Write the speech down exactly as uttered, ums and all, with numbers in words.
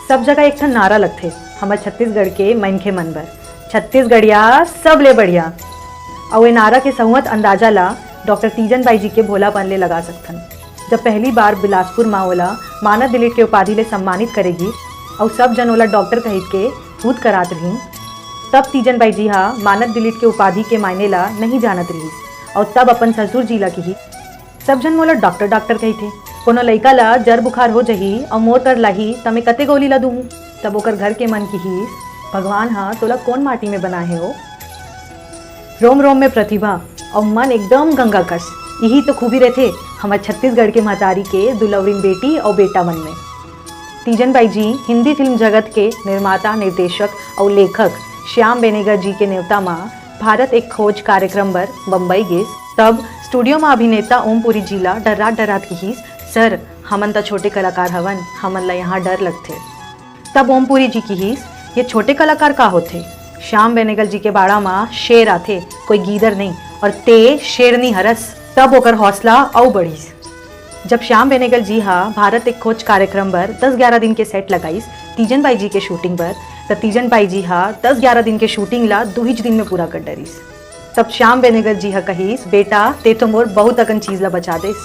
सब जगह एक ठन नारा लगथे, हमर छत्तीसगढ़ के मनखे मन बर, "छत्तीसगढ़िया सबले बढ़िया।" अउ ए नारा के सहुंवत अंदाजा ला डॉक्टर तीजन बाई जी के भोलापन ले लगा सकथन। जब पहली बार बिलासपुर म ओला मानद दिलीट के उपाधि ले सम्मानित करे गिस अउ सब जन ओला डॉक्टर कहिके फूद करात रहिन, तब तीजन बाई जी ह मानद दिलीट के उपाधि के मायने ला नहीं जानत रिहिस अउ तब अपन ससुर जी ला किहिस, "सब झन मोला डॉक्टर डॉक्टर कहिथे, कोनो लइका ला जर बुखार हो जही अउ मोर कर लाही त मैं कते गोली ला दूहूं?" तब ओकर घर के मन किहिस, "भगवान ह तोला कोन माटी में बनाए हे ओ?" रोम रोम में प्रतिभा अउ मन एकदम गंगा कस। यही तो खूबी रहथे हमर छत्तीसगढ़ के महतारी के दुलौरिन बेटी अउ बेटा मन में। तीजन बाई जी हिंदी फिल्म जगत के निर्माता, निर्देशक अउ लेखक श्याम बेनेगल जी के नेवता म भारत एक खोज कार्यक्रम बर बम्बई गेस। तब स्टूडियो म अभिनेता ओमपुरी जी ला डर्रात डर्रात किहिस, "सर, हमन त छोटे कलाकार हवन, हमन ला यहाँ डर लगथे।" तब ओमपुरी जी किहिस, "ये छोटे कलाकार का होथे? श्याम बेनेगल जी के बाड़ा म शेर आथे, कोई गीदर नहीं, और ते शेरनी हरस।" तब ओकर हौसला अउ बढ़िस। जब श्याम बेनेगल जी हा भारत एक खोज कार्यक्रम बर दस ग्यारह दिन के सेट लगाइस तीजन बाई जी के शूटिंग बर, त तीजन बाई जी हा दस ग्यारह दिन के शूटिंग ला दुहिच दिन में पूरा कर डरिस। तब श्याम बेनेगल जी हा कहिस, "बेटा, ते तो मोर बहुत अकन चीज ला बचा देस।"